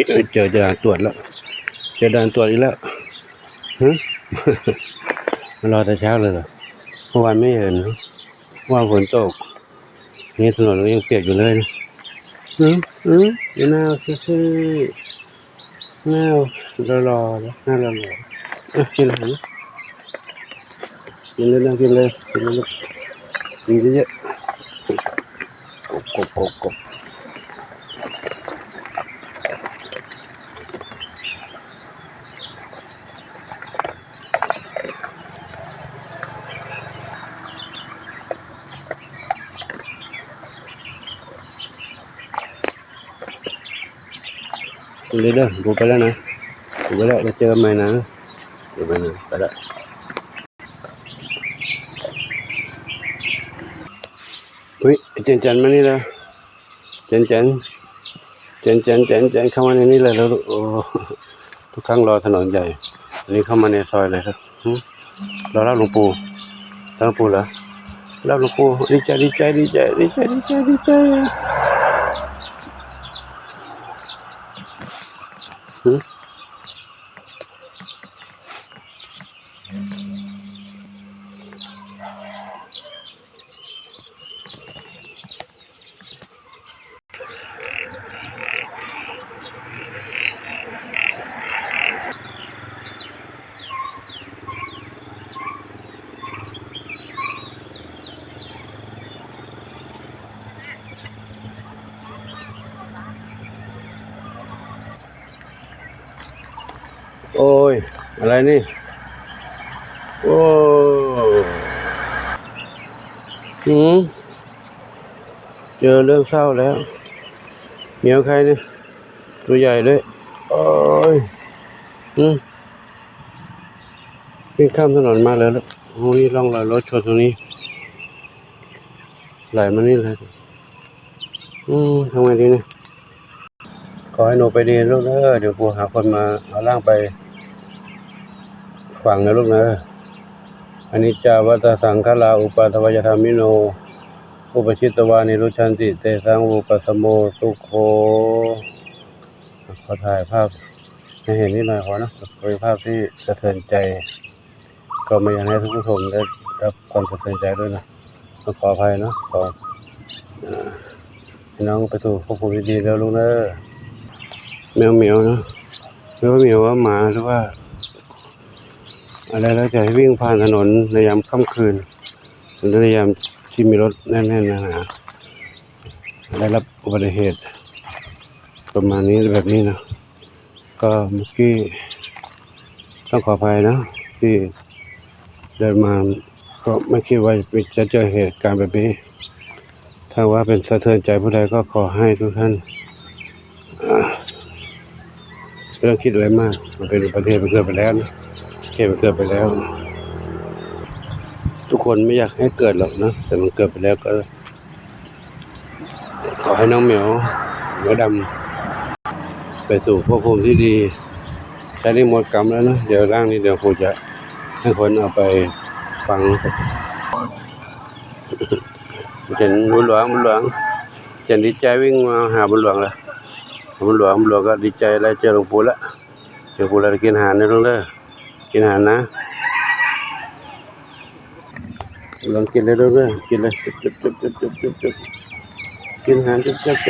ເຈີດ່ານກວດແລ້ວ ເຈີດ່ານກວດອີກແລ້ວ. ຮະ ມາລໍແຕ່ເຊົ້າເລີຍເຫລໍ? ເມື່ອວານໄມ່ເຫັນ ເມື່ອວານຝົນຕົກ ນີ້ຖະໜົນຍັງປຽກຢູ່ເລີຍນະ. ອື ອື ໜາວຊື່ໆ ໜາວຫຼໍ່ໆ ໜາວຫຼໍ່ໆ. ເອົາ ກິນອາຫານ ກິນເລີຍນະ ກິນເລີຍ ກິນເລີຍລູກ ກິນເຍອະໆ. ກົບ ກົບ ກົບ ກົບ. ເລີຍເດີ ກູໄປແລ້ວນະ ກູໄປແລ້ວ ແລ້ວເຈີກັນໃໝ່ນະ ກູໄປນະ ໄປແລ້ວ. ອຸ້ຍ ເຈັນຈັນ ມານີ້ລະ ເຈັນຈັນ ເຈັນຈັນ ເຈັນຈັນ ເຂົ້າມາໃນນີ້ເລີຍລູກ. ໂອ້ ທຸກຄັ້ງລໍຖະໜົນໃຫຍ່ ອັນນີ້ເຂົ້າມາໃນຊອຍເລີຍ. ຮຶ ລໍຮັບຫຼວງປູ່ ຮັບຫຼວງປູ່ເຫຼືອ ຮັບຫຼວງປູ່. ດີໃຈ ດີໃຈ ດີໃຈ ດີໃຈ ດີໃຈ ດີໃຈ. ຮຶ ໂອ້ຍ ອະໄລນີ້ ໂອ້ ຫື ເຈີເລື່ອງເສົ້າແລ້ວ ແມວໄຂ່ນີ້ ໂຕໃຫຍ່ເດ້. ໂອ້ຍ ຫື ວິ່ງຂ້າມຖະໜົນມາເລີຍ ໂອ້ຍ ມີຮ່ອງລອຍລົດຊົນຕົງນີ້ ໄຫຼມານີ້ເລີຍ. ອືມ ທຳໄງດີນີ້? ຂໍໃຫ້ໜູໄປດີລູກເດີ ດຽວປູຫາຄົນມາເອົາຮ່າງໄປຝັງນະລູກເດີ. ອະນິດຈາ ວັດຕະ ສັງຂາລາ ອຸປາທາວະຍະທຳມິໂນ ອຸປະຊິດຕະວາ ນິລຸດສັນຕິ ເຕສັງ ວູປັດສະໂມ ສຸໂຂ. ຂໍຖ່າຍພາບໃຫ້ເຫັນນິດໜ້ອຍພໍເນາະ ເປັນພາບທີ່ສະເທືອນໃຈ. ກໍບໍ່ຢາກໃຫ້ທ່ານຜູ້ຊົມໄດ້ຮັບຄວາມສະເທືອນໃຈດ້ວຍນະ ຕ້ອງຂໍອະໄພເນາະ. ຂໍ ເອີ ໃຫ້ນ້ອງໄປສູ່ພົບພູມທີ່ດີເດີລູກເດີ. ແມວໝຽວເນາະ ຫຼືວ່າໝຽວວ່າໝາ ຫຼືວ່າອະໄລແລ້ວແຕ່ ທີ່ວິ່ງຜ່ານຖະໜົນໃນຍາມຄ່ຳຄືນ ຫຼືໃນຍາມທີ່ມີລົດແໜ້ນໆໜາໆ ໄດ້ຮັບອຸບັດຕິເຫດປະມານນີ້ ແບບນີ້ເນາະ. ກໍເມື່ອກີ້ຕ້ອງຂໍອະໄພເນາະ ທີ່ເດີນມາກໍໄມ່ຄິດວ່າຈະເຈີເຫດການແບບນີ້. ຖ້າວ່າເປັນສະເທືອນໃຈຜູ້ໃດ ກໍຂໍໃຫ້ທຸກທ່ານ ອາ ບໍ່ຕ້ອງຄິດອະໄລມາກ ມັນເປັນອຸບັດຕິເຫດ ມັນເກີດໄປແລ້ວນະ ເຫດມັນເກີດໄປແລ້ວ. ທຸກຄົນບໍ່ຢາກໃຫ້ເກີດຫຼອກເນາະ ແຕ່ມັນເກີດໄປແລ້ວ ກໍ ຂໍໃຫ້ນ້ອງແມວ ແມວດຳ ໄປສູ່ພົບພູມທີ່ດີ. ໃຊ້ນີ້ໝົດກຳແລ້ວເນາະ ດຽວຮ່າງນີ້ ດຽວປູຈະໃຫ້ຄົນເອົາໄປຝັງ. ເຈັນບຸນຫຼວງ ບຸນຫຼວງ ເຈັນດີໃຈ ວິ່ງມາຫາບຸນຫຼວງລະ ບຸນຫຼວງ ບຸນຫຼວງກໍດີໃຈ ໄດ້ເຈີຫຼວງປູລະ. ເຈີປູລະ ໄດ້ກິນອາຫານເດີລູກເດີ ກິນອາຫານນະ. ລອງກິນເລີຍລູກເດີ ກິນເລີຍ ຈຸບໆ ກິນອາຫານ ຈຸບໆ. ກ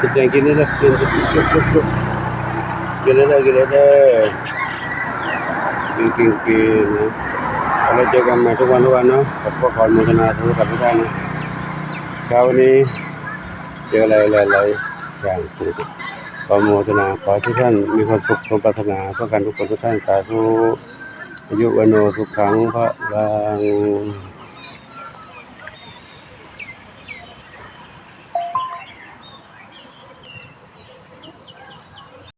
ິນແຈງ ກິນເດີ ກິນ ຈຸບໆ ກິນເດີ ກິນເດີ ກິນ ກິນ ກິນ. ແລ້ວເຈີກັນໃໝ່ທຸກວັນ ທຸກວັນເນາະ. ຂໍ ຂໍອະນຸໂມທະນາສາທຸກັບທຸກທ່ານເນາະ. ເຊົ້ານີ້ເຈີຫຼາຍໆຢ່າງ ຂໍອະນຸໂມທະນາ ຂໍໃຫ້ທຸກທ່ານມີຄວາມສຸກສົມປາດຖະໜາ ເພື່ອກັນທຸກຄົນທຸກທ່ານ ສາທຸ. ອາຍຸ ວັນໂນ ສຸຂັງ ພະລັງ.